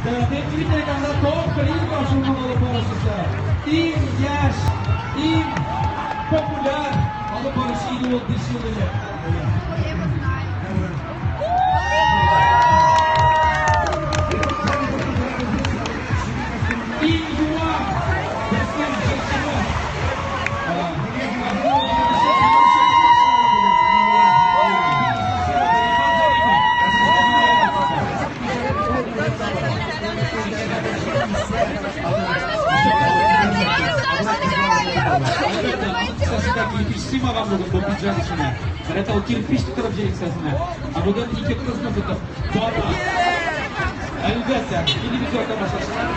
Twitter топ клин журналы алып баручысы, иң яшь, иң популяр алып баручы иде ул 5 ел элек. Иң юан безнең җырчыбыз. Кесәсендә кирпич сыймаган бүген бу пиджак эченә. Гадәттә ул кирпич тутырып йөри кесәсенә. Ә бүген ике кызны тотып бара. Әлбәттә, телевизор тамашачылар